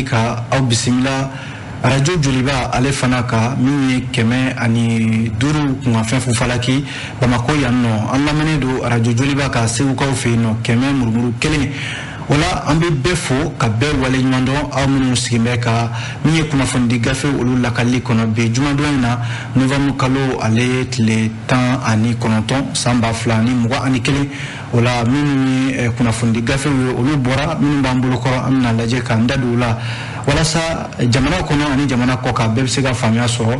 ka aw bisimila radio Joliba ale fana ka min ye 105 kunkanfɛn fufalaki Bamako yan nɔ. An lamɛnnen don radio Joliba ka Segukaw fɛ yen nɔ 100.1. O la an bɛ bɛɛ fo ka bɛɛ waleɲuman dɔn, aw minnu sigilen bɛ ka min ye kunnafonidi gafe olu lakalili kɔnɔ bi jumadon in na, novembre kalo ale tile 19 san 2021. O la minnu ye kunnafonidi gafew ye, olu bɔra minnu b'an bolo kɔrɔ, an bɛna lajɛ k'an da don o la walasa jamana kɔnɔ ani jamana kɔ kan bɛɛ bɛ se ka faamuya sɔrɔ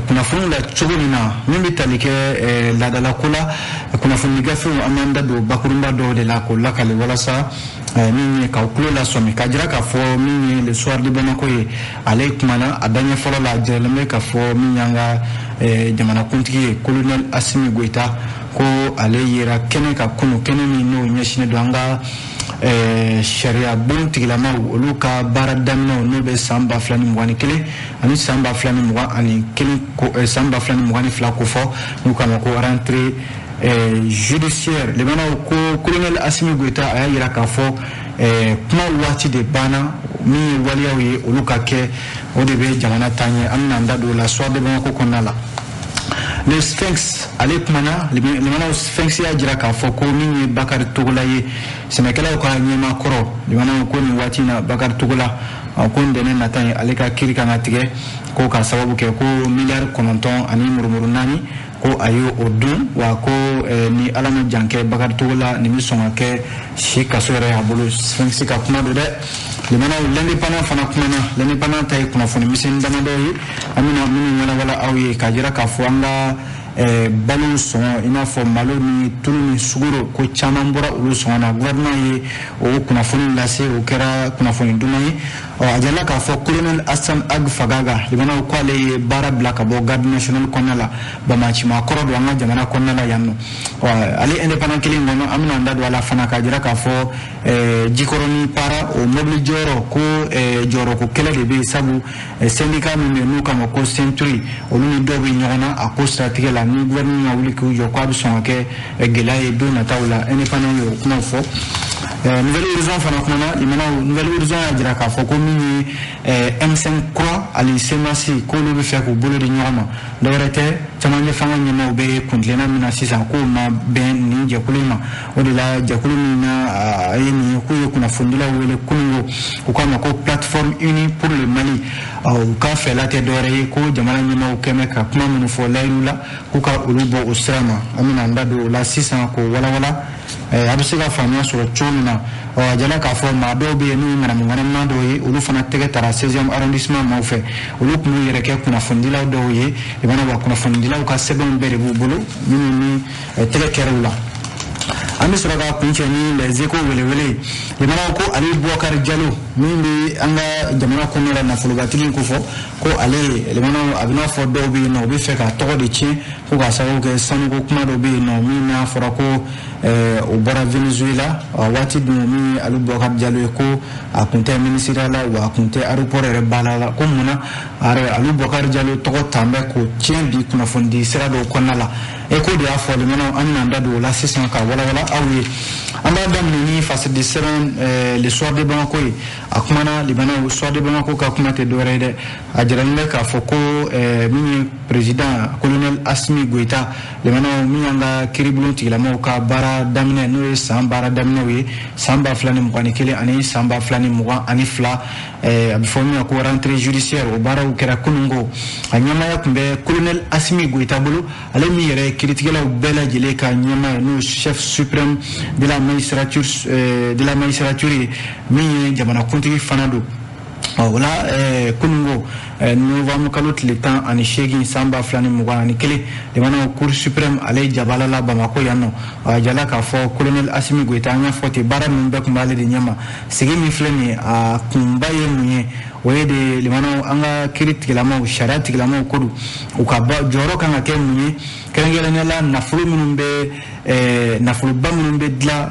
kunnafoniw la cogo min na min bɛ tali kɛ laadalako la. Kunnafonidi gafew, an b'an da don bakurunba dɔw de la k'o lakale walasa min ye k'aw tulo lasɔmi k'a jira k'a fɔ min ye Le Soir de Bamako ye, ale kumana a daɲɛ fɔlɔ la, a jiralen bɛ k'a fɔ min y'an ka jamanakuntigi ye, colonel Assimi Goïta, ko ale yera kɛnɛ ka kunu, kɛnɛ min n'o ɲɛsinnen don an ka sariya bon tigilamaw olu ka baara daminɛw, n'o bɛ san 2021 ani san 2021, san 2022 ko fɔ, n'u k'a ma ko rentrée judiciaire. Limanaw, ko colonel Assimi Goïta a y'a jira k'a fɔ kuma waati de banna, min ye waleyaw ye olu ka kɛ, o de bɛ jamana taa ɲɛ. An bɛna an da don o la Soir de Bamako kɔnɔna la. Le Sphinx ale kumana. Limanaw, Sphinx y'a jira k'a fɔ ko min ye Bakari Togola ye, sɛnɛkɛlaw ka ɲɛmaa kɔrɔ, limanaw, ko nin waati in na Bakari Togola, ko ntɛnɛn nata in ale ka kiiri kan ka tigɛ, ko ka sababu kɛ ko miliyari 9 ani murumuru 4 ko a ye o dun. Wa ko ni Ala ma jan kɛ, Bakari Togola nin bɛ sɔn ka kɛ si kaso yɛrɛ y'a bolo. Sphinx ka kuma don dɛ. Limanaw, L'Indépendant fana kumana. L'Indépendant ta ye kunnafoni misɛnnin damadɔ ye, an bɛna minnu walawala aw ye k'a jira k'a fɔ an ka balo sɔngɔ, i n'a fɔ malo ni tulu ni sukaro, ko caman bɔra olu sɔngɔ na. Gouvernement ye o kunnafoni lase, o kɛra kunnafoni duman ye. Ɔ, a jirala k'a fɔ colonel Hassan Ag Fagaga, limanaw, ko ale ye baara bila ka bɔ garde nationale kɔnɔna la, bamacima kɔrɔ don an ka jamana kɔnɔna la yan nɔ. Ɔ, ale Indépendant kelen kɔnɔ, an bɛna an da don a la fana k'a jira k'a fɔ Jikɔrɔni Para, o mobili jɔyɔrɔ, ko jɔyɔrɔko kɛlɛ de bɛ yen, sabu syndicat min bɛ yen n'u k'a ma ko CENTRI, olu ni dɔw bɛ ɲɔgɔn na a ko siratigɛ la. Ni gouvernement ma wuli k'u jɔ, k'a bɛ sɔn ka kɛ gɛlɛya ye don nataw la. Indépendant ye o kumaw fɔ. Nouvel Horizon fana kumana. Limanaw, Nouvel Horizon y'a jira k'a fɔ ko min ye M5 kura ani CMAS, k'olu bɛ fɛ k'u bolo di ɲɔgɔn ma. Dɔwɛrɛ tɛ, camancɛ fanga ɲɛmaaw bɛ kuntilenna min na sisan, k'o ma bɛn nin jɛkulu in ma. O de la jɛkulu min na a ye nin ye, k'u ye kunnafonidilaw wele kununko, u k'a ma ko Plateforme unie pour le Mali. U ka fɛla tɛ dɔwɛrɛ ye ko jamana ɲɛmaaw kɛn bɛ ka kuma minnu fɔ layiru la, k'u ka olu bɔ o sira ma. An bɛna an da don o la sisan k'o walawala, a bɛ se ka faamuya sɔrɔ cogo min na. Ɔ, a jala k'a fɔ maa dɔw bɛ yen n'u ye ŋanamu ŋanamuna dɔw ye, olu fana tɛgɛ tara 16e arrondissement maaw fɛ. Olu tun b'u yɛrɛ kɛ kunnafonidilaw dɔw ye, i b'a wa kunnafonidilaw ka sɛbɛnw bɛɛ de b'u bolo minnu ni tɛgɛ kɛra u la. An bɛ sɔrɔ ka kuncɛ ni Les Échos welewele. Limanaw, ko ale Boubacar Diallo min bɛ an ka jamana kɔnɔna la, nafolobatigi in ko fɔ ko ale, limanaw, a bɛ n'a fɔ dɔw bɛ yen nɔ, u bɛ fɛ ka tɔgɔ de tiɲɛ, ko k'a sababu kɛ sanuko kuma dɔ bɛ yen nɔ min n'a fɔra ko o bɔra Venezuela. Waati dun min ye ale Boubacar Diallo ye, ko a kun tɛ minisiriya la, wa a kun tɛ aéroport yɛrɛ ba la. Ko munna ale Boubacar Diallo tɔgɔ tan bɛ k'o tiɲɛ bi kunnafonidi sira dɔw kɔnɔna la? Eko de y'a fɔ. Limanaw, an bɛna an da don o la sisan ka walawala aw ye. An b'a daminɛ ni fasidi sɛbɛn Le Soir de Bamako ye. A kumana. Limanaw, Soir de Bamako ka kuma tɛ dɔwɛrɛ ye dɛ. A jiralen bɛ k'a fɔ ko min ye président colonel Assimi Goïta, limanaw, min y'an ka kiiribulon tigilamaw ka baara daminɛ, n'o ye san baara daminɛw ye, san 2021 ani san 2022, a bɛ fɔ min ma ko rentrée judiciaire, o baaraw kɛra kununko. A ɲɛmaaya tun bɛ colonel Assimi Goïta bolo, ale min yɛrɛ ye kiiritigɛlaw bɛɛ lajɛlen ka ɲɛmaa ye, n'o chef suprême de la magistrature ye, min ye jamanakuntigi fana don. O la kununko, novembre kalo tile 18 san 2021, limanaw, Cour suprême ale jabala la Bamako yan nɔ, a jala k'a fɔ colonel Assimi Goïta, an y'a fɔ ten, baara ninnu bɛɛ tun b'ale de ɲɛma. Sigi min filɛ nin ye, a kunba ye mun ye? O ye de, limanaw, an ka kiiri tigilamaw, sariya tigilamaw ko don, u ka jɔyɔrɔ kan ka kɛ mun ye, kɛrɛnkɛrɛnnenya la nafolo minnu bɛ nafoloba minnu bɛ dilan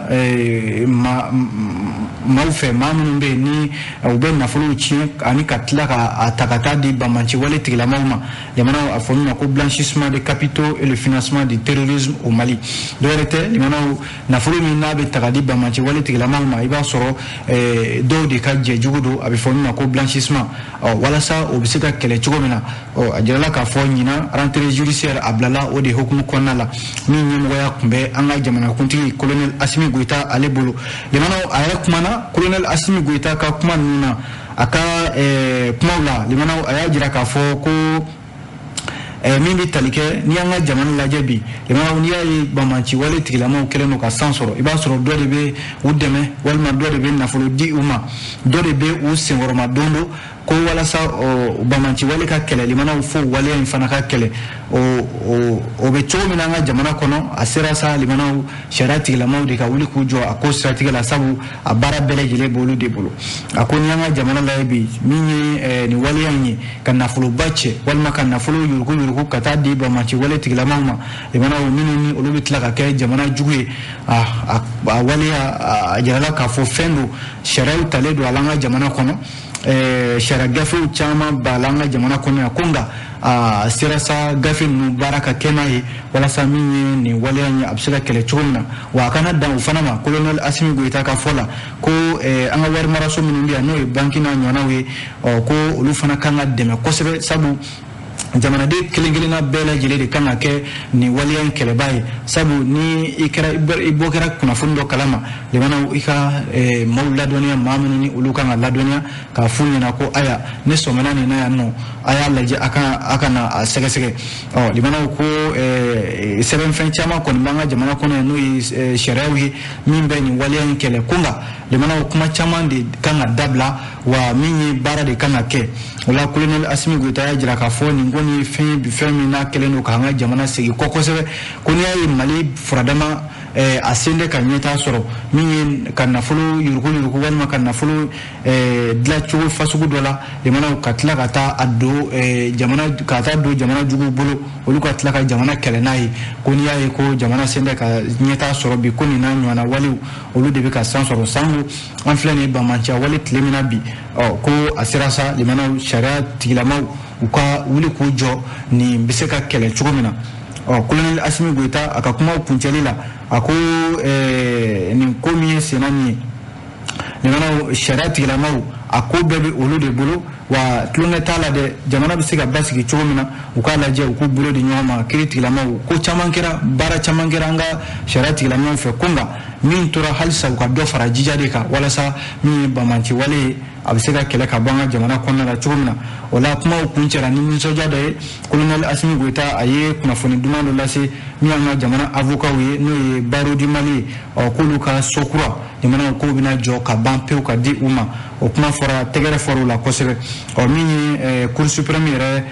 maaw fɛ, maa minnu bɛ yen ni u bɛ nafolow tiɲɛ ani ka tila ka ta ka taa di banbanci wale tigilamaw ma. Limanaw, a fɔ min ma ko blanchissement de capitaux et le financement du terrorisme au Mali. Dɔwɛrɛ tɛ, limanaw, nafolo min n'a bɛ ta ka di banbanci wale tigilamaw ma, i b'a sɔrɔ dɔw de ka jɛjugu don, a bɛ fɔ min ma ko blanchissement. Ɔ, walasa o bɛ se ka kɛlɛ cogo min na, ɔ, a jirala k'a fɔ ɲinan rentrée judiciaire a bilala o de hukumu kɔnɔna la, min ɲɛmɔgɔya tun bɛ an ka jamanakuntigi colonel Assimi Goïta ale bolo. Limanaw, a yɛrɛ kumana colonel Assimi Goïta ka kuma ninnu na, a ka kumaw la, limanaw, a y'a jira k'a fɔ ko min bɛ tali kɛ n'i y'an ka jamana lajɛ bi, limanaw, n'i y'a ye banbanci wale tigilamaw kɛlen don ka san sɔrɔ, i b'a sɔrɔ dɔ de bɛ u dɛmɛ, walima dɔ de bɛ nafolo di u ma, dɔ de bɛ u senkɔrɔma don don ko walasa banbanci wale ka kɛlɛ. Limanaw, fo waleya in fana ka kɛlɛ, o bɛ cogo min na an ka jamana kɔnɔ, a sera sa, limanaw, sariya tigilamaw de ka wuli k'u jɔ a ko siratigɛ la, sabu a baara bɛɛ lajɛlen b'olu de bolo. A ko n'i y'an ka jamana lajɛ bi, min ye nin waleya in ye, ka nafoloba cɛ walima ka nafolo yuruku yuruku ka taa di banbanci wale tigilamaw ma, limanaw, minnu ni olu bɛ tila ka kɛ jamana jugu ye, a waleya a jirala k'a fɔ fɛn don, sariyaw talen don a la an ka jamana kɔnɔ, sariya gafew caman b'a la an ka jamana kɔnɔ yan. Ko nka a sera sa, gafe ninnu baara ka kɛ n'a ye, walasa min ye nin waleya in ye, a bɛ se ka kɛlɛ cogo min na. Wa a kana dan o fana ma, colonel Assimi Goïta ka fɔ la, ko an ka wari maraso minnu bɛ yan, n'o ye banki n'a ɲɔgɔnnaw ye, ɔ, ko olu fana kan ka dɛmɛ kosɛbɛ, sabu jamanaden kelen kelenna bɛɛ lajɛlen de kan ka kɛ nin waleya in kɛlɛba ye, sabu ni i kɛra i bɔ kɛra kunnafoni dɔ kalama, limanaw, i ka maaw ladɔnniya, maa minnu ni olu kan ka ladɔnniya, k'a f'u ɲɛna ko aya, ne sɔmina nin na yan nɔ, a y'a lajɛ, a ka na a sɛgɛsɛgɛ. Ɔ, limanaw, ko sɛbɛnfɛn caman kɔni b'an ka jamana kɔnɔ yan, n'o ye sariyaw ye min bɛ nin waleya in kɛlɛ. Ko nka, limanaw, kuma caman de kan ka dabila, wa min ye baara de kan ka kɛ. O la, colonel Assimi Goïta y'a jira k'a fɔ nin ko nin ye fɛn ye bi, fɛn min n'a kɛlen don k'an ka jamana segin kɔ kosɛbɛ. Ko n'i y'a ye Mali furadama a sen tɛ ka ɲɛtaa sɔrɔ, min ye ka nafolo yuruku yuruku walima ka nafolo dilancogo fasugu dɔ la, limanaw, ka tila ka taa a don jamana, ka taa don jamana juguw bolo, olu ka tila ka jamana kɛlɛ n'a ye, ko n'i y'a ye ko jamana sen tɛ ka ɲɛtaa sɔrɔ bi, ko nin n'a ɲɔgɔnna walew, olu de bɛ ka san sɔrɔ. Sango an filɛ nin ye banbanciya wale tile min na bi, ɔ, ko a sera sa, limanaw, sariya tigilamaw u ka wuli k'u jɔ, nin bɛ se ka kɛlɛ cogo min na. Ɔ, colonel Assimi Goïta, a ka kumaw kuncɛli la, a ko nin ko min ye senna nin ye, limanaw, sariya tigilamaw, a ko bɛɛ bɛ olu de bolo, wa tulonkɛ t'a la dɛ. Jamana bɛ se ka basigi cogo min na, u k'a lajɛ, u k'u bolo di ɲɔgɔn ma, kiiri tigilamaw. Ko caman kɛra, baara caman kɛra an ka sariya tigilamaw fɛ, ko nka min tora halisa, u ka dɔ fara jija de kan, walasa min ye banbanci wale ye, a bɛ se ka kɛlɛ ka bɔ an ka jamana kɔnɔna la cogo min na. O la, kumaw kuncɛra ni nisɔndiya dɔ ye. Colonel Assimi Goïta, a ye kunnafoni duman dɔ lase min y'an ka jamana avocat ye, n'o ye barreau du Mali ye, ɔ, k'olu ka so kura, jamanaw k'o bɛna jɔ ka ban pewu ka di u ma. O kuma fɔra, tɛgɛrɛ fɔra o la kosɛbɛ. Ɔ, min ye Cour suprême yɛrɛ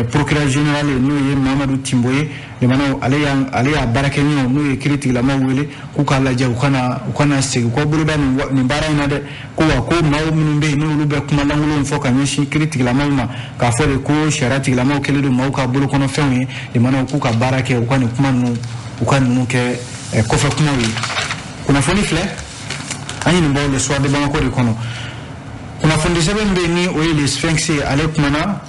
procureur général ye, n'o ye Mamadou Timbo ye, limanaw, ale y'a baarakɛɲɔgɔn, n'o ye kiiri tigilamaw wele k'u k'a lajɛ, u kana segin kɔ boloda nin baara in na dɛ. Ko wa ko maaw minnu bɛ yen, n'olu bɛ kuma lankolonw fɔ ka ɲɛsin kiiri tigilamaw ma, k'a fɔ de ko sariya tigilamaw kɛlen don maaw ka bolokɔnɔfɛnw ye, limanaw, k'u ka baara kɛ, u ka nin kuma ninnu, u ka ninnu kɛ kɔfɛ kumaw ye. Kunnafoni filɛ an ye nin bɔ Le Soir de Bamako de kɔnɔ. Kunnafoni sɛbɛn bɛ yen, ni o ye Le Sphinx ye, ale kumana.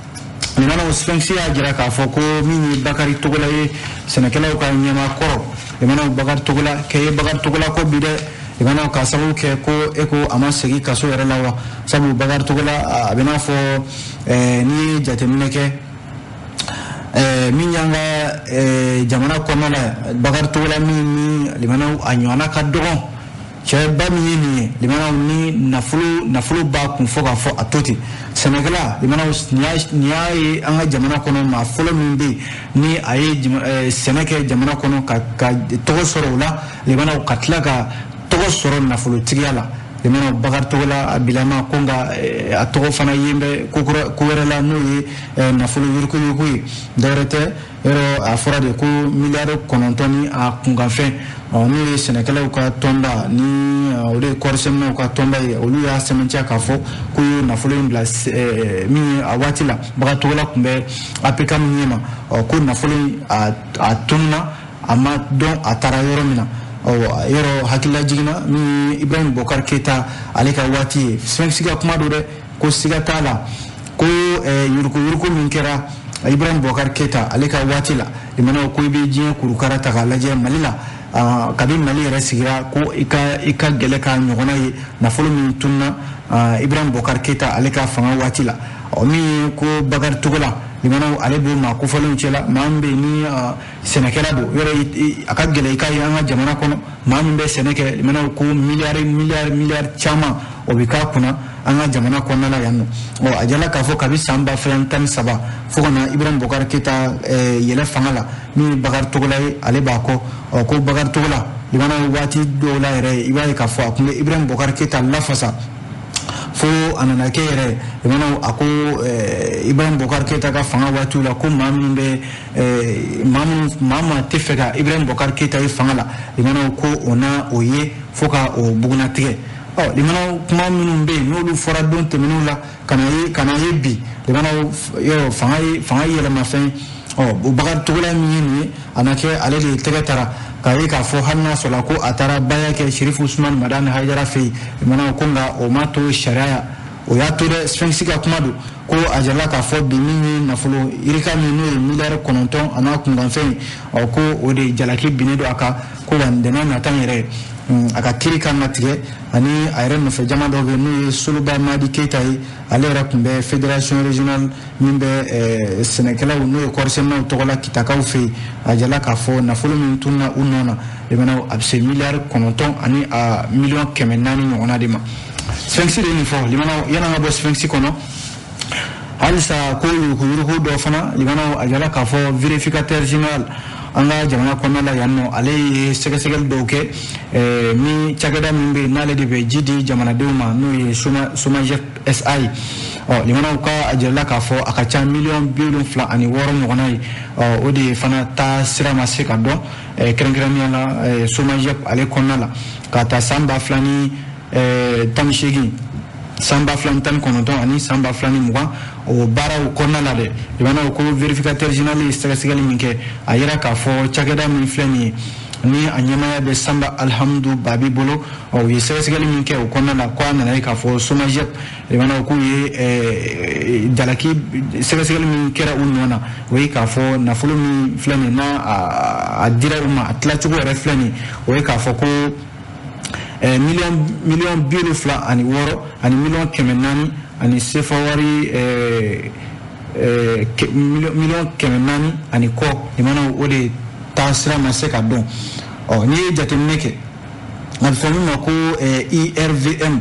Limanaw, Sphinx y'a jira k'a fɔ ko min ye Bakari Togola ye, sɛnɛkɛlaw ka ɲɛmaa kɔrɔ, limanaw, Bakari Togola kɛ ye Bakari Togola ko bi dɛ, limanaw, k'a sababu kɛ ko e ko a ma segin kaso yɛrɛ la wa, sabu Bakari Togola, a bɛ n'a fɔ n'i ye jateminɛ kɛ min y'an ka jamana kɔnɔna la, Bakari Togola min ni, limanaw, a ɲɔgɔnna ka dɔgɔn, cɛba min ye nin ye, limanaw, ni nafolo b'a kun fɔ k'a fɔ a to ten. Sɛnɛkɛla, limanaw, nin y'a ye an ka jamana kɔnɔ, maa fɔlɔ min bɛ yen ni a ye sɛnɛ kɛ jamana kɔnɔ ka tɔgɔ sɔrɔ o la, limanaw, ka tila ka tɔgɔ sɔrɔ nafolotigiya la. Limanaw, Bakari Togola a bilama ko nka a tɔgɔ fana yen bɛ ko wɛrɛ la, n'o ye nafolo yurukuyuruku ye. Dɔwɛrɛ tɛ, yɔrɔ a fɔra de ko miliyari 9 ni a kunkanfɛn, n'o ye sɛnɛkɛlaw ka tɔnba, ni o de ye kɔɔrisɛnɛnaw ka tɔnba ye, olu y'a sɛmɛntiya k'a fɔ k'u ye nafolo in bila min ye a waati la, Bakari Togola tun bɛ APCAM ɲɛma, ko nafolo in a tununa. A ma dɔn a taara yɔrɔ min na. Ɔ yɔrɔ hakilila jiginna min ye Ibrahim Bokar Keita ale ka waati ye. Sphinx ka kuma don dɛ, ko siga t'a la ko yuruguyurugu min kɛra Ibrahim Bokar Keita ale ka waati la, limanaw ko i bɛ diɲɛ kurukara ta k'a lajɛ Mali la, kabi Mali yɛrɛ sigira, ko i ka gɛlɛ ka ɲɔgɔnna ye nafolo min tununa Ibrahim Bokar Keita ale ka fanga waati la. Ɔ min ye ko Bakari Togola, limanaw ale b'o maa kofɔlenw cɛla, maa min bɛ yen ni sɛnɛkɛla don, yɔrɔ a ka gɛlɛ i k'a ye an ka jamana kɔnɔ maa min bɛ sɛnɛ kɛ, limanaw ko miliyari miliyari miliyari caman o bɛ k'a kunna an ka jamana kɔnɔna la yan nɔ. Ɔ a jala k'a fɔ kabi san 2013 fo ka na Ibrahim Bokar Keita yɛlɛ fanga la, min ye Bakari Togola ye, ale b'a kɔ. Ɔ ko Bakari Togola, limanaw waati dɔw la yɛrɛ, i b'a ye k'a fɔ a tun bɛ Ibrahim Bokar Keita lafasa, fo a nana kɛ yɛrɛ, limanaw a ko Ibrahim Bokar Keita ka fanga waatiw la, ko maa minnu bɛ maa minnu maa tɛ fɛ ka Ibrahim Bokar Keita ye fanga la, limanaw ko o na o ye fo ka o bugunnatigɛ. Ɔ limanaw kuma minnu bɛ yen n'olu fɔra don tɛmɛnenw la ka na ye bi, limanaw yɔrɔ fanga yɛlɛmafɛn. Ɔ o Bakari Togola min ye nin ye, a na kɛ ale de tɛgɛ tara k'a ye k'a fɔ hali n'a sɔrɔla ko a taara baya kɛ Sherif Usman Madani Hayidara fɛ yen, limanaw ko nka o ma to sariya, o y'a to dɛ. Sphinx ka kuma don ko a jirala k'a fɔ bi min ye nafolo yirika min n'o ye miliyari 9 a n'a kunkanfɛn ye, ɔ ko o de jalaki binnen don a kan, ko wa ntɛnɛn nata yɛrɛ a ka kiiri kan ka tigɛ. Ani a yɛrɛ nɔfɛ jama dɔw bɛ yen n'o ye Soloba Madi Keita ye, ale yɛrɛ tun bɛ fédération régionale min bɛ sɛnɛkɛlaw n'o ye kɔɔrisɛnɛnaw tɔgɔ la Kitakaw fɛ yen. A jirala k'a fɔ nafolo min tununa u nɔ na, limanaw a bɛ se miliyari 9 ani a miliyɔn 400 ɲɔgɔnna de ma. Sphinx de ye nin fɔ. Limanaw, yan'an ka bɔ Sphinx kɔnɔ halisa, ko yuruguyurugu dɔ fana, limanaw a jirala k'a fɔ vérificateur général an ka jamana kɔnɔna la yan nɔ, ale ye sɛgɛsɛgɛli dɔw kɛ min cakɛda min bɛ yen n'ale de bɛ ji di jamanadenw ma, n'o ye Somagep SA ye. Ɔ limanaw ka a jirala k'a fɔ a ka ca miliyɔn 76 ɲɔgɔnna ye. Ɔ o de fana taa sira ma se ka dɔn, kɛrɛnkɛrɛnnenya la Somagep ale kɔnɔna la, ka taa san 2018, san 2019 ani san 2020, o baaraw kɔnɔna la dɛ. Limanaw ko vérificateur général ye sɛgɛsɛgɛli min kɛ, a yira k'a fɔ cakɛda min filɛ nin ye ni a ɲɛmaya bɛ Sanba Alihamudu Babi bolo, ɔ u ye sɛgɛsɛgɛli min kɛ o kɔnɔna la, ko a nana ye k'a fɔ Somagep, limanaw k'u ye jalaki sɛgɛsɛgɛli min kɛra u nɔ na, o ye k'a fɔ nafolo min filɛ nin ye n'a a dira u ma, a tilacogo yɛrɛ filɛ nin ye, o ye k'a fɔ ko miliyɔn 76 ani miliyɔn 400 ani sefa wari miliyɔn 400 ani kɔ, limanaw o de taa sira ma se ka dɔn. Ɔ n'i ye jateminɛ kɛ, a bɛ fɔ min ma ko IRVM,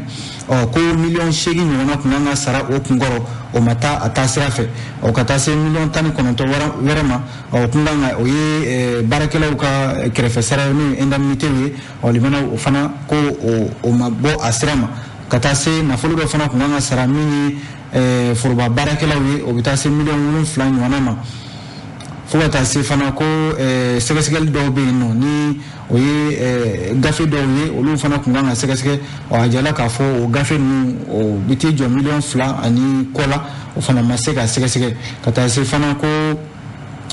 ɔ ko miliyɔn 8 ɲɔgɔnna tun kan ka sara o kunkɔrɔ, o ma taa a taa sira fɛ. Ɔ ka taa se miliyɔn 19 wɛrɛ ma, ɔ kun kan ka o ye baarakɛlaw ka kɛrɛfɛ sara ye n'o ye indemnité ye. Ɔ limanaw o fana ko o ma bɔ a sira ma. Ka taa se nafolo dɔ fana tun kan ka sara min ye foroba baarakɛlaw ye, o bɛ taa se miliyɔn 7 ɲɔgɔnna ma. Fo ka taa se fana ko sɛgɛsɛgɛli dɔw bɛ yen nɔ ni o ye gafe dɔw ye, olu fana tun kan ka sɛgɛsɛgɛ. Ɔ a jala k'a fɔ o gafe ninnu o bɛ t'i jɔ miliyɔn 2 ani kɔ la, o fana ma se ka sɛgɛsɛgɛ. Ka taa se fana ko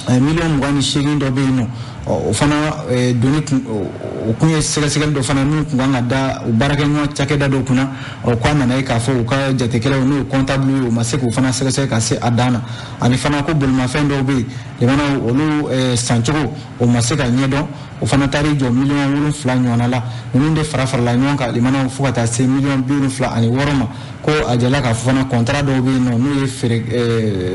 miliyɔn 28 dɔ bɛ yen nɔ, o fana doni kun o kun ye sɛgɛsɛgɛli dɔ fana min tun kan ka da o baarakɛɲɔgɔn cakɛda dɔw kunna. Ɔ k'a nana ye k'a fɔ u ka jatekɛlaw n'o ye comptable ye, o ma se k'o fana sɛgɛsɛgɛ ka se a dan na. Ani fana ko bolimafɛn dɔw bɛ yen, limanaw olu sancogo o ma se ka ɲɛdɔn, o fana taar'i jɔ miliyɔn 7 ɲɔgɔnna la. Ninnu de fara farala ɲɔgɔn kan, limanaw, fo ka taa se miliyɔn 76 ma. Ko a jala k'a fɔ fana contrat dɔw bɛ yen nɔ n'o ye feere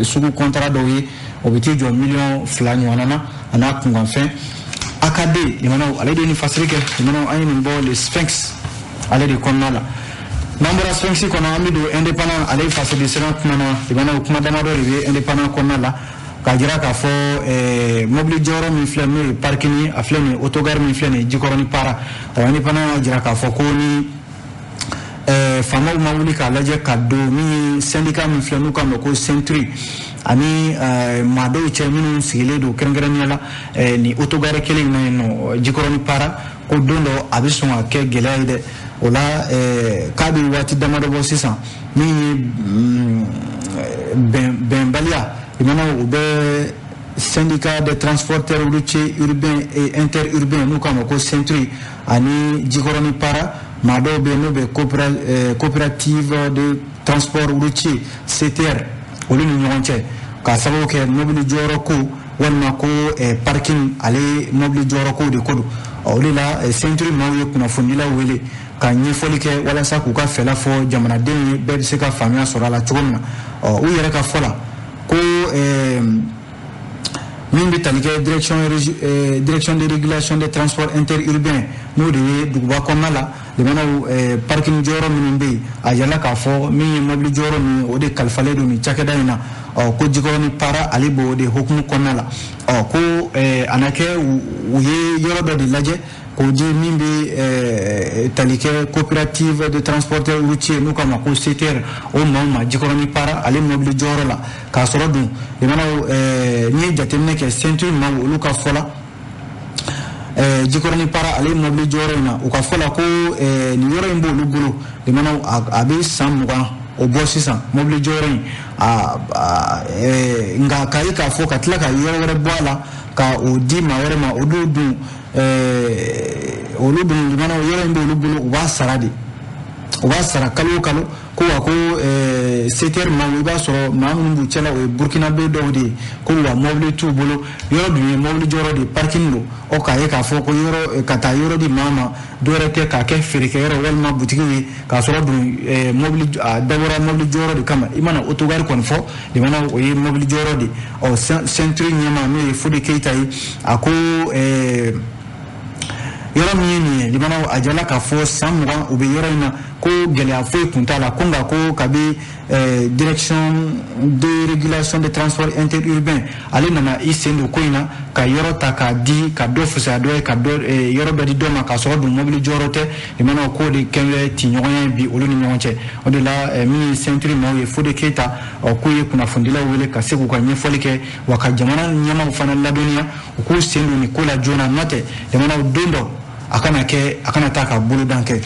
sugu contrat dɔw ye, o bɛ t'i jɔ miliyɔn 2 ɲɔgɔnna na a n'a kunkanfɛn. AKD, limanaw, ale de ye nin fasiri kɛ. Limanaw, an ye nin bɔ Le Sphinx ale de kɔnɔna la. N'an bɔra Sphinx kɔnɔ, an bɛ don Indépendant ale fasiri sɛbɛn kuma na. Limanaw, kuma damadɔ de bɛ Indépendant kɔnɔna la k'a jira k'a fɔ mobili jɔyɔrɔ min filɛ n'o ye parking, a filɛ nin ye autogare min filɛ nin ye Jikɔrɔni Para. Ɔ Indépendant y'a jira k'a fɔ ko ni faamaw ma wuli k'a lajɛ ka don min ye syndicat min filɛ n'u k'a ma ko CENTRI ani maa dɔw cɛ minnu sigilen don kɛrɛnkɛrɛnnenya la nin autogare kelen in na yen nɔ Jikɔrɔni Para, ko don dɔ a bɛ sɔn ka kɛ gɛlɛya ye dɛ. O la k'a bɛ waati damadɔ bɔ sisan, min ye bɛnbaliya, limanaw, u bɛ Syndicat des transporteurs routiers urbains et interurbains, n'u k'a ma ko SYNTRU, ani Jikɔrɔni Para maa dɔw bɛ yen, n'o bɛ Coopérative de transport routier, CTR, olu ni ɲɔgɔn cɛ, k'a sababu kɛ mobili jɔyɔrɔ ko walima ko parking, ale mobili jɔyɔrɔ ko de ko don. O de la, SYNTRU maaw ye kunnafonidilaw wele ka ɲɛfɔli kɛ walasa k'u ka fɛla fɔ jamanadenw ye, bɛɛ bɛ se ka faamuya sɔrɔ a la cogo min na. Ɔ, u yɛrɛ ka fɔ la ko min bɛ tali kɛ Direction de régulation des transports interurbains, n'o de ye duguba kɔnɔna la limanaw parking jɔyɔrɔ minnu bɛ yen, a yirala k'a fɔ min ye mobili jɔyɔrɔ ninnu ye, o de kalifalen don nin cakɛda in na. Ɔ, ko Jikɔrɔni Para, ale b'o de hukumu kɔnɔna la. Ɔ, ko a na kɛ u ye yɔrɔ dɔ de lajɛ k'o di min bɛ tali kɛ Coopérative de transporteurs routiers, n'u k'a ma ko CTR, o maaw ma Jikɔrɔni Para ale mobili jɔyɔrɔ la. K'a sɔrɔ dun limanaw, n'i ye jateminɛ kɛ, SYNTRU maaw, olu ka fɔ la, Jikɔrɔni Para ale mobili jɔyɔrɔ in na, u ka fɔ la ko nin yɔrɔ in b'olu bolo limanaw, a bɛ san 20 o bɔ sisan, mobili jɔyɔrɔ in. Nka k'a ye k'a fɔ ka tila ka yɔrɔ wɛrɛ bɔ a la ka o di maa wɛrɛ ma, olu dun, olu dun limanaw, yɔrɔ in b'olu bolo, u b'a sara de, u b'a sara kalo o kalo. Ko wa ko CTR maaw, i b'a sɔrɔ maa minnu b'u cɛla, o ye Burukinabe dɔw de ye, ko wa mobili t'u bolo, yɔrɔ dun ye mobili jɔyɔrɔ de ye, parking don. Ɔ, k'a ye k'a fɔ ko yɔrɔ ka taa yɔrɔ di maa ma, dɔwɛrɛ tɛ k'a kɛ feerekɛyɔrɔ walima butigiw ye, k'a sɔrɔ dun mobili a dabɔra mobili jɔyɔrɔ de kama. I mana autogare kɔni fɔ limanaw, o ye mobili jɔyɔrɔ de. Ɔ, SYNTRU ɲɛmaa, n'o ye Fode Keyita ye, a ko yɔrɔ min ye nin ye limanaw, a jala k'a fɔ san 20 u bɛ yɔrɔ in na, ko gɛlɛya foyi kun t'a la. Ko nka ko kabi Direction de régulation des transports interurbains ale nana i sen don ko in na, ka yɔrɔ ta k'a di, ka dɔ fisaya dɔ ye, ka dɔ yɔrɔ dɔ di dɔ ma, k'a sɔrɔ dun mobili jɔyɔrɔ tɛ limanaw, k'o de kɛlen tiɲɔgɔnya ye bi olu ni ɲɔgɔn cɛ. O de la, min ye SYNTRU maaw ye, Fode Keyita, ɔ, k'u ye kunnafonidilaw wele ka se k'u ka ɲɛfɔli kɛ, wa ka jamana ɲɛmaaw fana ladɔnniya u k'u sen don nin ko la joona, n'o tɛ jamanaw, don dɔ a kana kɛ a kana taa ka bolodan kɛ.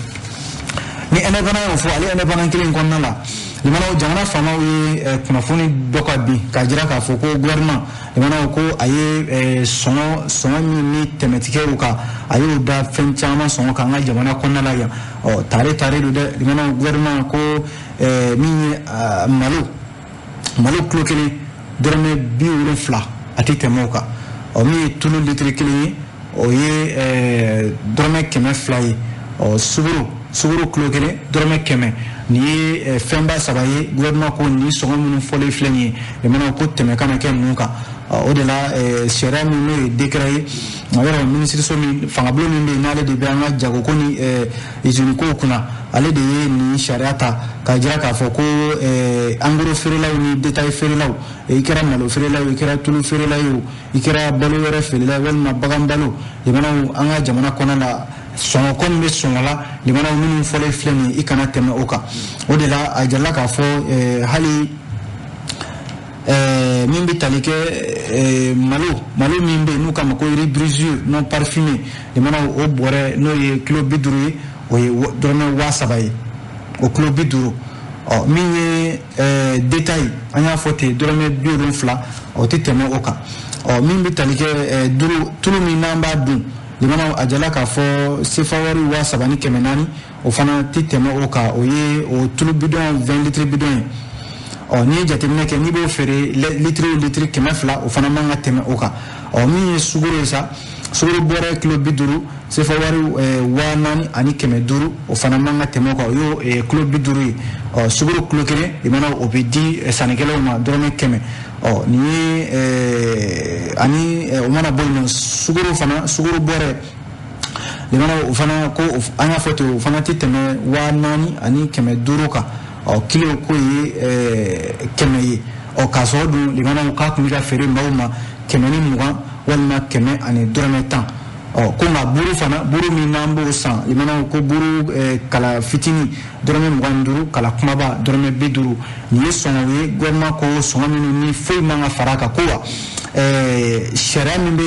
Ni indépendant y'o fɔ, ale indépendant kelen kɔnɔna la limanaw, jamana faamaw ye kunnafoni dɔ ka bin k'a jira k'a fɔ ko gouvernement limanaw, ko a ye sɔngɔ min ni tɛmɛ ti kɛ o kan, a y'o da fɛn caman sɔngɔ kan an ka jamana kɔnɔna la yan. Ɔ, tare tare don dɛ limanaw, gouvernement ko min ye malo kilo 1, dɔrɔmɛ 70, a tɛ tɛmɛ o kan. Ɔ, min ye tulu litiri 1 ye, o ye dɔrɔmɛ 200 ye. Ɔ, sukaro kilo 1, dɔrɔmɛ 100. Nin ye fɛnba saba ye. Gouvernement ko nin sɔngɔ minnu fɔlen filɛ nin ye limanaw, ko tɛmɛ kana kɛ ninnu kan. O de la, sariya min n'o ye décret ye, yɔrɔ minisiriso min, fangabulon min bɛ yen, n'ale de bɛ an ka jagoko ni usine kow kunna, ale de ye nin sariya ta k'a jira k'a fɔ ko en gros feerelaw ni détail feerelaw, i kɛra malo feerela ye, i kɛra tulu feerela ye o, i kɛra balo wɛrɛ feerela ye walima bagan balo limanaw, an ka jamana kɔnɔ la, sɔngɔ ko min bɛ sɔngɔ la limanaw, minnu fɔlen filɛ nin ye, i kana tɛmɛ o kan. O de la, a jirala k'a fɔ hali min bɛ tali kɛ malo min bɛ yen n'u k'a ma ko riz brisure non parfumé limanaw, o bɔrɛ n'o ye kilo 50 ye, o ye dɔrɔmɛ 3000 ye, o kilo 50. Ɔ, min ye détail, an y'a fɔ ten, dɔrɔmɛ 70, o tɛ tɛmɛ o kan. Ɔ, min bɛ tali kɛ tulu min n'an b'a dun limanaw, a jala k'a fɔ sefa wari 3400, o fana tɛ tɛmɛ o kan, o ye o tulu bidɔn, 20 litres bidɔn ye. Ɔ, n'i ye jateminɛ kɛ, n'i b'o feere litiri o litiri 200, o fana man ka tɛmɛ o kan. Ɔ, min ye sukaro ye sa, sukaro bɔrɛ kilo 50, sefa wari 4500, o fana man ka tɛmɛ o kan, o y'o kilo 50 ye. Ɔ, sukaro kilo 1 limanaw, o bɛ di sannikɛlaw ma dɔrɔmɛ 100. Ɔ, nin ye ani o mana bɔ yen nɔ, sukaro fana, sukaro bɔrɛ limanaw, o fana ko an y'a fɔ ten, o fana tɛ tɛmɛ 4500 kan. Ɔ, kilo ko ye 100 ye. Ɔ, k'a sɔrɔ dun limanaw, k'a tun bɛ ka feere maaw ma 120 walima 100 ani dɔrɔmɛ 10. Ɔ, ko nka buru fana, buru min n'an b'o san limanaw, ko buru kala fitinin dɔrɔmɛ 25, kala kumaba dɔrɔmɛ 50. Nin ye sɔngɔw ye, gouvernement ko sɔngɔ minnu ni foyi man ka fara a kan. Ko wa sariya min bɛ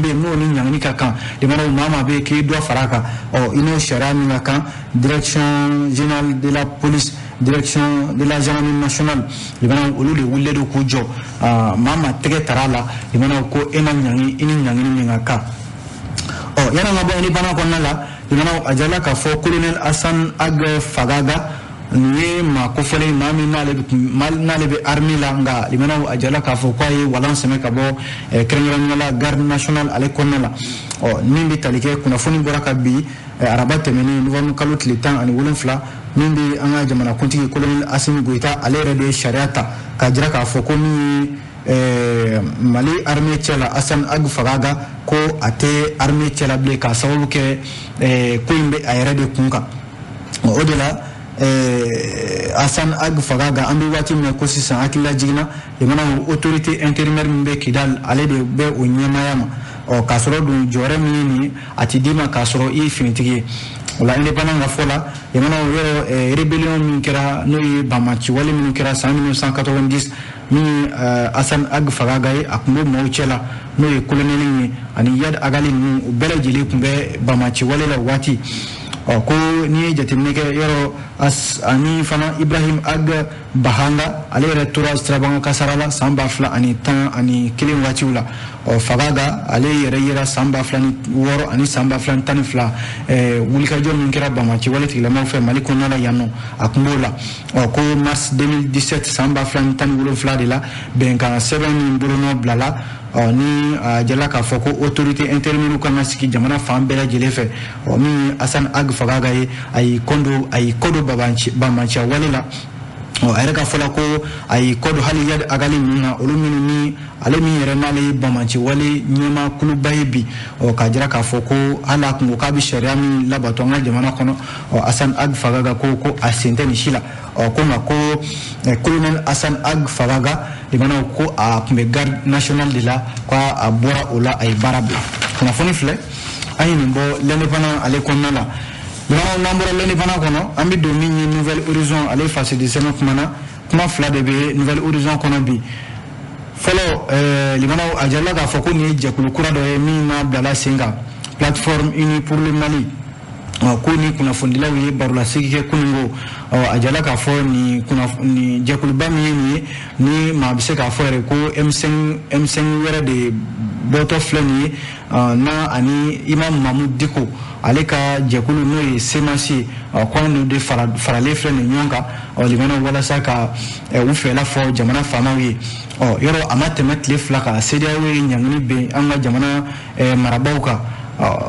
yen, n'o ni ɲangini ka kan limanaw, maa maa bɛ yen k'i dɔ fara a kan, ɔ, i n'o sariya min ka kan, Direction générale de la police direction de la gendarmerie nationale limanaw olu de wulilen don k'u jɔ maa maa tɛgɛ tara la limanaw ko e ma ɲangi i ni ɲangini min ka kan. Ɔ yan'an ka bɔ indépendant kɔnɔna la limanaw a jirala k'a fɔ colonel Hassan Ag Fagaga nin ye maa kofɔlen maa min n'ale bɛ armée la nka limanaw a jirala k'a fɔ k'a ye walan sɛmɛ ka bɔ kɛrɛnkɛrɛnnenya la garde nationale ale kɔnɔna la. Ɔ min bɛ tali kɛ kunnafoni bɔra ka bi araba tɛmɛnen novembre kalo tile 17 min bɛ an ka jamanakuntigi colonel Assimi Goïta ale yɛrɛ de ye sariya ta k'a jira k'a fɔ ko min ye Mali armée cɛ la Hassan Ag Fagaga ko a tɛ armée cɛ la bilen k'a sababu kɛ ko in bɛ a yɛrɛ de kun kan. O de la Hassan Ag Fagaga an bɛ waati min na ko sisan hakilila jiginna limanaw autorité intérimaire min bɛ Kidal ale de bɛ o ɲɛmaaya ma. Ɔ k'a sɔrɔ dun jɔyɔrɔ min ye nin ye a ti d'i ma k'a sɔrɔ i ye finitigi ye. O la indépendant ka fɔ la limanaw yɔrɔ rébellion min kɛra n'o ye banbaanciwale minnu kɛra san 1990 min ye Hassan Ag Fagaga ye a tun bɛ maaw cɛ la n'o ye colonel ye ani Iyad Agali ninnu u bɛɛ lajɛlen tun bɛ banbaanciwale la o waati. Ɔ ko n'i ye jateminɛ kɛ yɔrɔ ani fana Ibrahim Ag Bahanga ale yɛrɛ tora sirabaga kasara la san 2011 waatiw la. Ɔ Fagaga ale yɛrɛ yera san 2006 ani san 2012 wulikajɔ min kɛra banbaanci wale tigilamɔgɔw fɛ Mali kɔnɔna la yan nɔ a tun b'o la. Ɔ ko mars 2017 san 2017 de la bɛnkan sɛbɛn min bolonɔ bilala ɔ ni a jala k'a fɔ ko autorité intérimaire kan ka sigi jamana fan bɛɛ lajɛlen fɛ. Ɔ min ye Hassan Ag Fagaga ye a y'i kɔ don banbaanciya wale la. Ɔ a yɛrɛ ka fɔ la ko a y'i kɔ don hali Iyad Agali ninnu na olu minnu ni ale min yɛrɛ n'ale ye banbaanci wale ɲɛmaa kuluba ye bi. Ɔ k'a jira k'a fɔ ko hali a kun ko k'a bɛ sariya min labato an ka jamana kɔnɔ ɔ Hassan Ag Fagaga ko a sen tɛ nin si la. Ɔ ko nka ko colonel Hassan Ag Fagaga limanaw ko a tun bɛ garde nationale de la ko a bɔra o la a ye baara bila. Kunnafoni filɛ an ye nin bɔ l'indépendant ale kɔnɔna la. Limanaw n'an bɔra l'indépendant kɔnɔ an bɛ don min ye Nouvelle Horizon ale fasidi sɛbɛn kumana kuma fila de bɛ Nouvelle Horizon kɔnɔ bi. Fɔlɔ limanaw a jirala k'a fɔ ko nin ye jɛkulu kura dɔ ye min n'a bilala sen kan plateforme unie pour le Mali. Ko ni kunnafonidilaw ye barolasigi kɛ kununko a jirala k'a fɔ nin jɛkuluba min ye nin ye ni maa bɛ se k'a fɔ yɛrɛ ko M5 wɛrɛ de bɔtɔ filɛ nin ye n'a ani Imam Mahmoud Dicko ale ka jɛkulu n'o ye CMAS ye ko an de faralen filɛ nin ɲɔgɔn kan limanaw walasa ka u fɛla fɔ jamana faamaw ye. Ɔ yɔrɔ a ma tɛmɛ tile 2 kan CEDEAO ye ɲangili ben an ka jamana marabaaw kan.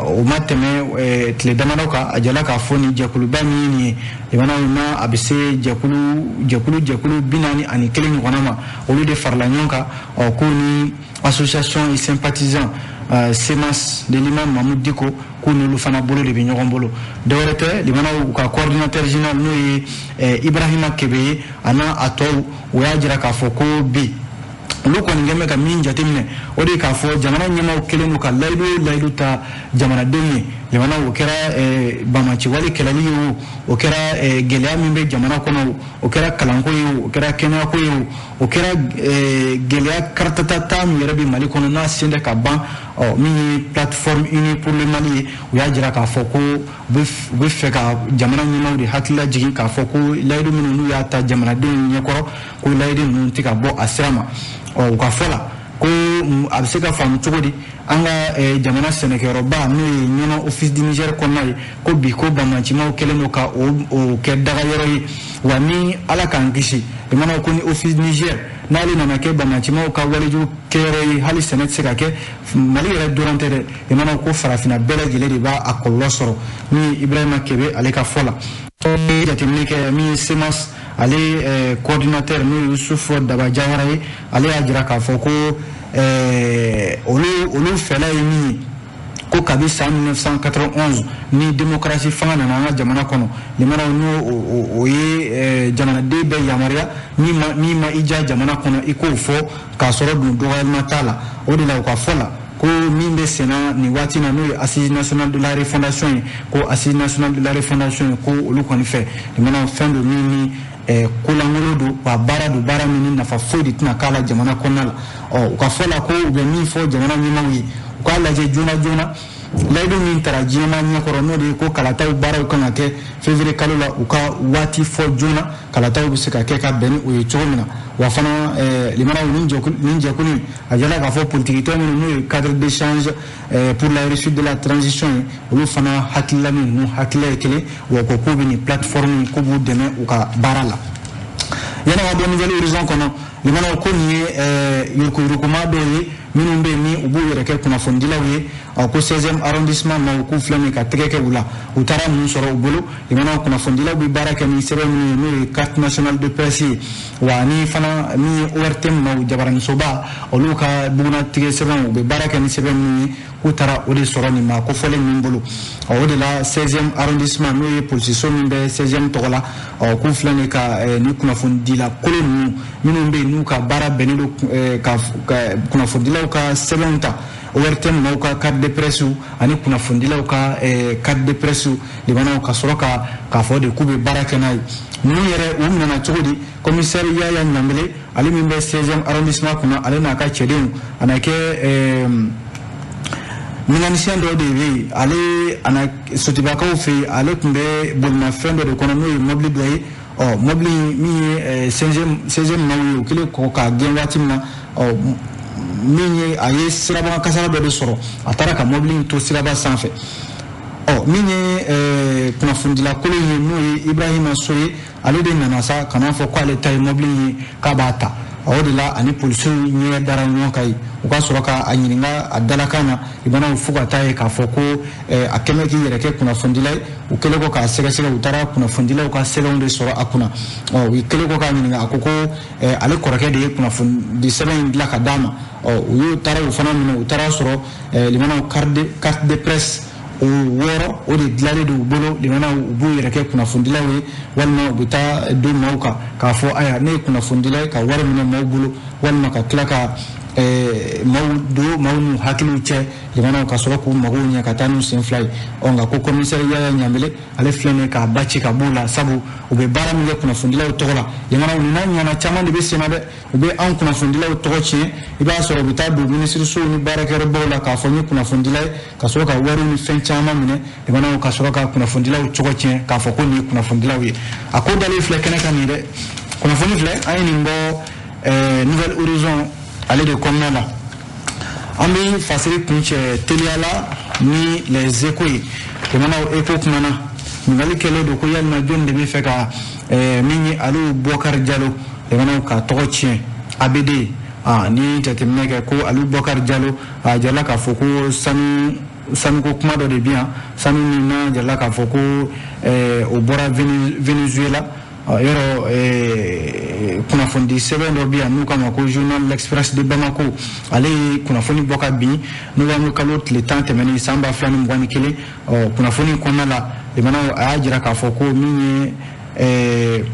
O ma tɛmɛ tile damadɔ kan a jala k'a fɔ nin jɛkuluba min ye nin ye limanaw n'a a bɛ se jɛkulu 41 ɲɔgɔnna ma olu de farala ɲɔgɔn kan. Ɔ ko ni association et sympathisants CMAS de l'imam Mahmoud Dicko k'u n'olu fana bolo de bɛ ɲɔgɔn bolo. Dɔwɛrɛ tɛ limanaw u ka coordinateur général n'o ye Ibrahima Kebe ye a n'a a tɔw o y'a jira k'a fɔ ko bi olu kɔni kɛn bɛ ka min jateminɛ o de ye k'a fɔ jamana ɲɛmaaw kɛlen don ka layidu ta jamanadenw ye. Limanaw o kɛra banbaanciwale kɛlɛli ye o kɛra gɛlɛya min bɛ jamana kɔnɔ o kɛra kalanko ye o kɛra kɛnɛyako ye o kɛra gɛlɛya karatatata min yɛrɛ bɛ Mali kɔnɔ n'a sen tɛ ka ban. Ɔ min ye plateforme unie pour le Mali ye u y'a jira k'a fɔ ko u bɛ fɛ ka jamana ɲɛmaaw de hakili lajigin k'a fɔ ko layidu minnu n'u y'a ta jamanadenw ɲɛkɔrɔ ko layidu ninnu tɛ ka bɔ a sira ma. Ɔ u ka fɔ la ko a bɛ se ka faamu cogo di an ka jamana sɛnɛkɛyɔrɔba n'o ye Ɲɔnɔ office du Niger kɔnɔna ye ko bi ko banbaancimaw kɛlen don ka o kɛ dagayɔrɔ ye. Wa ni Ala k'an kisi limanaw ko ni office du Niger n'ale nana kɛ banbaancimaw ka walejugu kɛyɔrɔ ye hali sɛnɛ tɛ se ka kɛ Mali yɛrɛ dɔrɔn tɛ dɛ limanaw ko farafinna bɛɛ lajɛlen de b'a a kɔlɔlɔ sɔrɔ min ye Ibrahima Kebe ale ka fɔ la. Jateminɛ kɛ min ye CMAS ale coordinateur n'o ye Youssouf Daba Jawara ye ale y'a jira k'a fɔ ko olu fɛla ye min ye ko kabi san 1991 ni démocratie fanga nana an ka jamana kɔnɔ limanaw n'o o ye jamanaden bɛɛ yamaruya min ma i diya jamana kɔnɔ i k'o fɔ k'a sɔrɔ dun dɔgɔyalima t'a la. O de la u ka fɔ la ko min bɛ senna nin waati na n'o ye assise nationale de la refondation ye ko assise nationale de la refondation ye ko olu kɔni fɛ limanaw fɛn don min ni kolankolon don wa baara don baara min ni nafa foyi de tɛna k'a la jamana kɔnɔna la. Ɔ u ka fɔ la ko u bɛ min fɔ jamana ɲɛmaaw ye u k'a lajɛ joona joona Layidu min tara diɲɛmaa ɲɛkɔrɔ, n'o de ye ko kalataw baaraw kan ka kɛ février kalo la, u ka waati fɔ joona, kalataw bɛ se ka kɛ ka bɛn ni o ye cogo min na. Wa fana, limanaw, nin jɛkulu a jala k'a fɔ politikitɔn minnu, n'o ye Cadre d'échange pour la réussite de la transition ye, olu fana hakilila ni ninnu hakilila ye kelen. Wa ko k'u bɛ nin plateforme k'u b'u dɛmɛ u ka baara la. Yanni ka bɔ Nouvel Horizon kɔnɔ, limanaw, ko nin ye yurukuyurukuma dɔw ye minnu bɛ yen ni u b'u yɛrɛ kɛ kunnafonidilaw ye, ko 16e arrondissement maaw k'u filɛ nin ka tɛgɛ kɛ u la. U taara mun sɔrɔ u bolo? Limanaw, kunnafonidilaw bɛ baara kɛ ni sɛbɛn minnu ye, n'o ye carte nationale de presse ye, wa ni fana min ye ORTM maaw, jabaraninsoba, olu ka bugunnatigɛ sɛbɛnw, u bɛ baara kɛ ni sɛbɛn minnu ye, k'u taara o de sɔrɔ nin maa kofɔlen ninnu bolo. O de la, 16e arrondissement, n'o ye polisiso min bɛ 16e tɔgɔ la, k'u filɛ nin ka ni kunnafonidila kolo ninnu minnu bɛ yen n'u ka baara bɛnnen don ka kunnafonidilaw ka sɛbɛnw ta, ORTM maaw ka carte de presse ani kunnafonidilaw ka carte de presse, limanaw, ka sɔrɔ ka k'a fɔ de k'u bɛ baara kɛ n'a ye. Ninnu yɛrɛ, u minɛna cogo di? Commissaire Yaya Ɲanbele, ale min bɛ 16e arrondissement kunna, ale n'a ka cɛdenw, a na kɛ mécanicien dɔ de bɛ yen, ale a na Sotibakaw fɛ yen. Ale tun bɛ bolimafɛn dɔ de kɔnɔ, n'o ye mobili dɔ ye. Ɔ mobili min ye 16e maaw ye, o kɛlen kɔ k'a gɛn waati min na, ɔ min ye a ye sirabakan kasara dɔ de sɔrɔ, a taara ka mobili in to siraba sanfɛ. Ɔ min ye kunnafonidila kolon ye, n'o ye Ibrahima So ye, ale de nana sa ka n'a fɔ k'ale ta ye mobili in ye, k'a b'a ta. O de la, ani polisiw ɲɛ dara ɲɔgɔn kan yen, u ka sɔrɔ k'a ɲininka a dalakan na. Limanaw, fo ka taa ye k'a fɔ ko a kɛmɛ k'i yɛrɛ kɛ kunnafonidila ye. U kɛlen kɔ k'a sɛgɛsɛgɛ, u taara kunnafonidilaw ka sɛbɛnw de sɔrɔ a kunna. Ɔ u kɛlen kɔ k'a ɲininka, a ko ko ale kɔrɔkɛ de ye kunnafonidi sɛbɛn in dilan ka d'a ma. Ɔ u y'u taara o fana minɛ. U taara sɔrɔ, limanaw, carte de presse o 6, o de dilanlen don u bolo. Limanaw, u b'u yɛrɛ kɛ kunnafonidilaw ye, walima u bɛ taa don maaw kan k'a fɔ ayiwa, ne ye kunnafonidila ye, ka wari minɛ maaw bolo, walima ka tila ka maaw don maaw n'u hakiliw cɛ, limanaw, ka sɔrɔ k'u magow ɲɛ ka taa n'u sen fila ye. Ɔ nka ko commissaire Yaya Ɲanbele, ale filɛ nin ye k'a ba ci ka b'u la, sabu u bɛ baara min kɛ kunnafonidilaw tɔgɔ la, limanaw, nin n'a ɲɔgɔnna caman de bɛ sen na dɛ. U bɛ anw kunnafonidilaw tɔgɔ tiɲɛ. I b'a sɔrɔ u bɛ taa don minisirisow ni baarakɛyɔrɔbaw la k'a fɔ n ye kunnafonidila ye, ka sɔrɔ ka wariw ni fɛn caman minɛ, limanaw, ka sɔrɔ ka kunnafonidilaw tɔgɔ tiɲɛ k'a fɔ ko nin ye kunnafonidilaw ye. A ko dalen filɛ kɛnɛ kan nin dɛ. Kunnafoni filɛ, an ye nin bɔ Nouvel Horizon ale de kɔnɔna la. An bɛ fasiri kuncɛ teliya la ni Les Échos ye. Limanaw, Écho kumana, ɲininkali kɛlen don ko yalima jɔn de bɛ fɛ ka min ye Aliou Bɔkari Jalo, limanaw, ka tɔgɔ tiɲɛ ABD. Ni jateminɛ kɛ ko Aliou Bɔkari Jalo, a jirala k'a fɔ ko sanu sanuko kuma dɔ de bɛ yan, sanu min n'a jirala k'a fɔ ko o bɔra Venezuela. Yɔrɔ kunnafonidi sɛbɛn dɔ bɛ yan n'u k'a ma ko journal L'Express de Bamako, ale ye kunnafoni bɔ ka bin novembre kalo tile 10 tɛmɛnen san 2021. Ɔ kunnafoni kɔnɔna la, limanaw, a y'a jira k'a fɔ ko min ye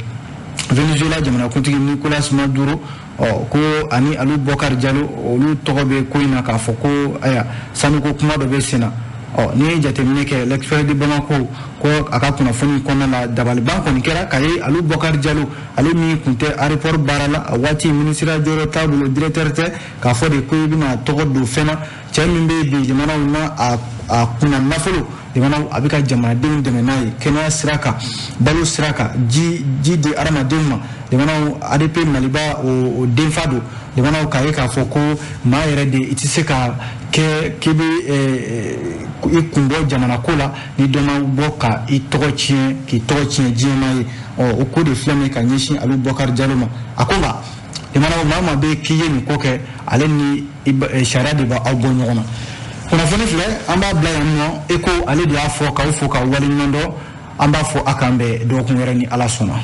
Venezuela jamanakuntigi Nicolas Maduro, ɔ ko ani Aliou Bɔkari Jalo, olu tɔgɔ bɛ ko in na, k'a fɔ ko ayiwa, sanuko kuma dɔ bɛ sen na. Ɔ n'i ye jateminɛ kɛ, L'Express de Bamako ko a ka kunnafoni kɔnɔna la, dabaliban kɔni kɛra k'a ye Aliou Bɔkari Jalo, ale min tun tɛ aéroport baara la a waati, minisiriya jɔyɔrɔ t'a bolo, directeur tɛ, k'a fɔ de ko i bɛna tɔgɔ don fɛn na. Cɛ min bɛ bi, jamanaw na a kunna nafolo, limanaw, a bɛ ka jamanadenw dɛmɛ n'a ye kɛnɛya sira kan, balo sira kan, ji ji di hadamadenw ma. Limanaw, ADP Maliba o denfa don. Limanaw, k'a ye k'a fɔ ko maa yɛrɛ de, i tɛ se ka kɛ k'i bɛ i kun bɔ jamana ko la ni dɔ ma bɔ ka i tɔgɔ tiɲɛ, k'i tɔgɔ tiɲɛ diɲɛmaa ye. Ɔ o ko de filɛ nin ye ka ɲɛsin Aliou Bɔkari Jalo ma. A ko nka, limanaw, maa maa bɛ k'i ye nin ko kɛ, ale ni sariya de b'aw bɔ ɲɔgɔn na. Kunnafoni filɛ, an b'a bila yan nɔ. Eko ale de y'a fɔ k'aw fo k'aw waleɲuman dɔn. An b'a fɔ a k'an bɛn dɔgɔkun wɛrɛ ni Ala sɔnna.